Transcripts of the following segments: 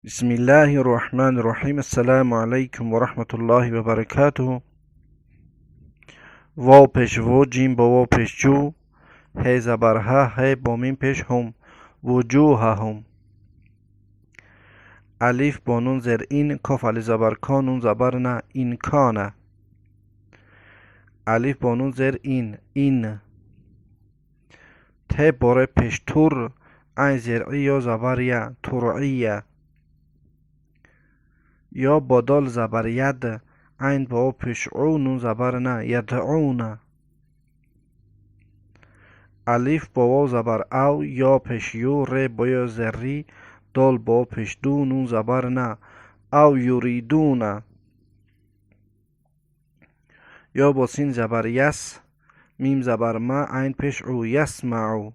Бисмиллаҳи рраҳмани рраҳим. Ассалому алайкум ва раҳматуллоҳи ва баракатуҳ. Вов пеш ву, ҷим бо вов пеш ҷу, ҳе забар ҳа, ҳе бо мим пеш ҳум, вуҷӯҳаҳум. Алиф бо нун зер ин, коф алиф забар ко, нун забар на, ин кона. Алиф бо нун зер ин, ин. Те бо ре пеш тур, айн зер и, ё забар я, туръия. Ё бо дол забар яд, айн бо о пеш ӯ, нун забар на, ядъуна. Алиф бо вов забар ав, ё пеш ю, ре бо ё зер ри, дол бо о пеш ду, нун забар на, ав юридуна. Ё бо син забар яс, мим забар ма, айн пеш ӯ, ясмаъу.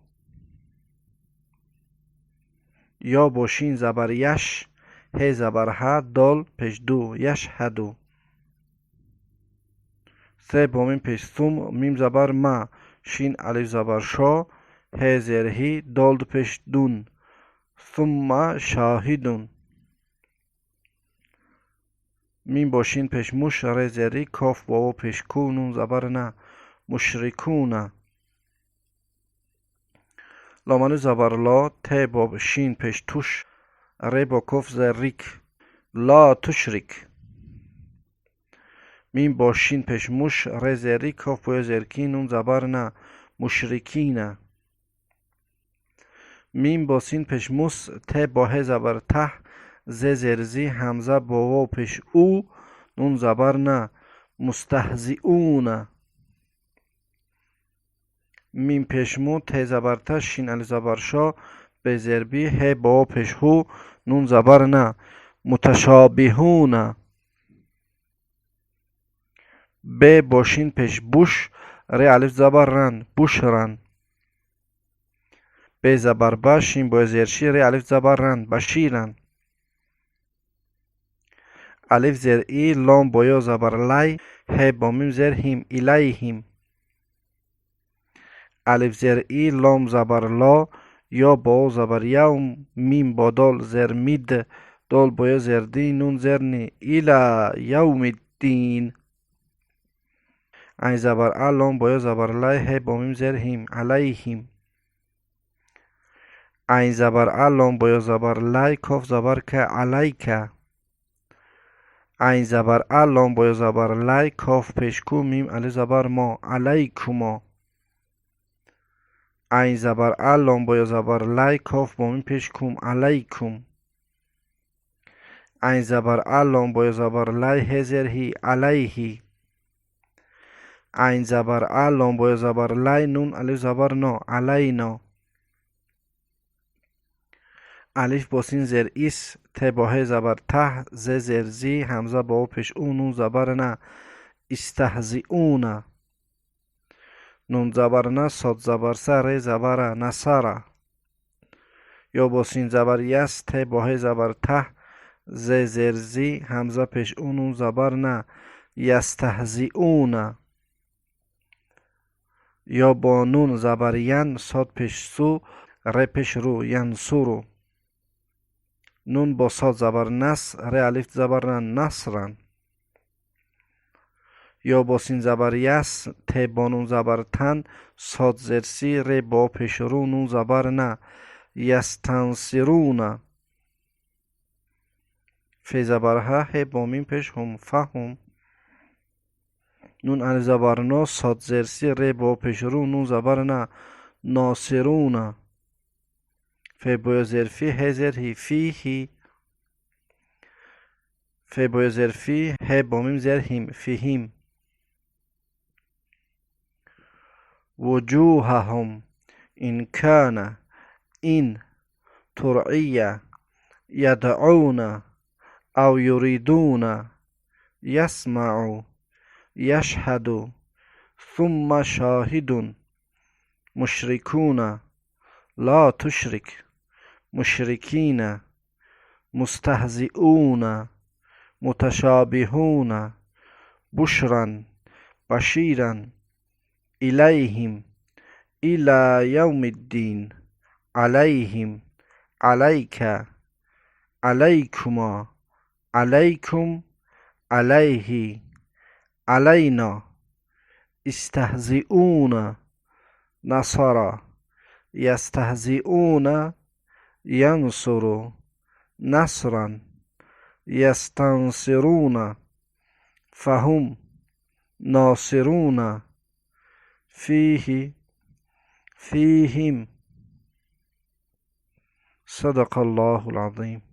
Ё бо шин забар яш, ҳе забар ҳа, дол пеш ду, яшҳаду. Се бо мим пеш сум, мим забар ма, шин алиф забар шо, ҳе зер ҳи, дол пеш дун, сумма шоҳидун. Мим бо шин пеш муш, ре зер ри, коф бо вов пеш ку, нун забар на, мушрикуна. Лом алиф забар ло, те бо шин пеш туш, ре бо коф зер рик, ла тушрик. Мим бо шин пеш муш, ре зер ри, коф бо ё зер ки, нун забар на, мушрикина. Мим бо син пеш мус, те бо ҳе забар таҳ, зе зер зи, ҳамза бо вов пеш ӯ, нун забар на, мустаҳзиуна. Мим пеш му, те забар та, шин алиф забар шо, бе зер би, ҳе бо вов пеш ҳу, нун забар на, муташобиҳуна. Бе бо шин пеш буш, ре алиф забар ран, бушран. Бе забар ба, шин бо зер ши, ре алиф забар ран, баширан. Алиф зер и, лом бо ё забар лай, ҳе бо мим зер ҳим, илайҳим. Алиф зер и, лом забар ло, ё бо о забар явм, мим бо дол зер мид, дол бо ё зер ди, нун зер ни, ила явмиддин. Айн забар а, лом бо ё забар лай, ҳе бо мим зер ҳим, алайҳим. Айн забар а, лом бо ё забар лай, коф забар ка, алайка. Айн забар а, лом бо ё забар лай, коф пеш ку, мим алиф забар мо, алайкумо. Айн забар а, лом бо ё забар лай, коф бо мим пеш кум, алайкум. Айн забар а, лом бо ё забар лай, ҳе зер ҳи, алайҳи. Айн забар а, лом бо ё забар лай, нун алиф забар но, алайно. Алиф бо син зер ис, те бо ҳе забар таҳ, зе зер зи, ҳамза бо о пеш ӯ, нун забар на, истаҳзиуна. Нун забар на, сод забар са, ре забара, насара. Ё бо син забар яс, те бо ҳе забар таҳ, зе зер зи, ҳамза пеш ӯ, нун забар на, ястаҳзиуна. Ё бо нун забар ян, сод пеш су, ре пеш ру, янсуру. Нун бо сод забар нас, ре алиф забар ран, насран. Ё бо син забар яс, те бо нун забар тан, сод зер си, ре бо пеш ру, нун забар на, ястансируна. Фе забар ҳа, ҳе бо мим пеш ҳум, фаҳум. Нун алиф забар но, сод зер си, ре бо пеш ру, нун забар на, носируна. Фе бо ё зер фи, ҳе зер ҳи, фиҳи. Фе бо ё зер фи, ҳе бо мим зер ҳим, фиҳим. Вуҷӯҳаҳум ин кана ин туръия ядъуна ав юридуна ясмаъу яшҳаду сумма шоҳидун мушрикуна ла тушрик мушрикина мустаҳзиуна муташобиҳуна бушран баширан илайҳим ила явмиддин алайҳим алайка. عليكما، عليكم، عليه، علينا، استهزئون، نصر، يستهزئون، ينصر، نصرا، يستنصرون، فهم ناصرون، فيه، فيهم. صدق الله العظيم.